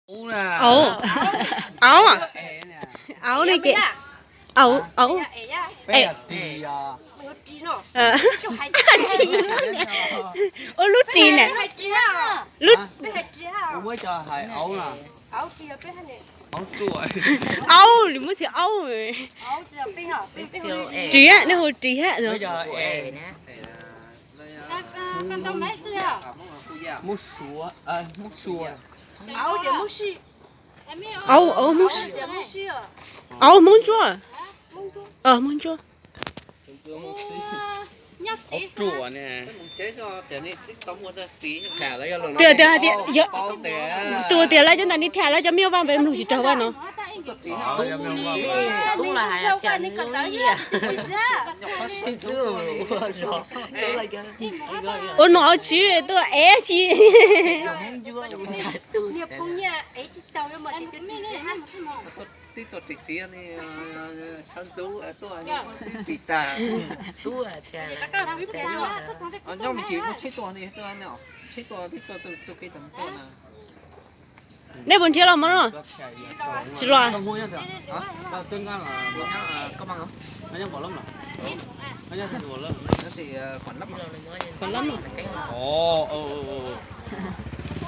Aub, aub, aub li ces, aub, aub. Ua lub ris na. Aub, lwm muab txhais aub. Ris, nej hu ris hab. Aub, aub, Hmoob Ntsuab. Hmoob Ntsuab. Tias, tias hais tias, tus tias lawv cov ntawd ni tham lawv cov me nyuam vaj npes mlug tsis raug vaj no. Ua nom ua tswv tuaj ev tsis. Tib tuaj ris txiv, sab ntxub tuaj ris tag. Nyob me ntsis muaj tsheb tuaj, tsheb tuaj tib tuaj txoj kev tau tuaj na. Nej puas nrhiav los mov no? Tsis los.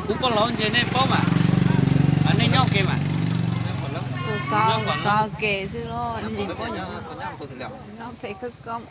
Kuv poj laub ntshe nej paub mas. Nej nyob ke mas. Tus xav, xav ke xwb los. Nyob pem khawb koob.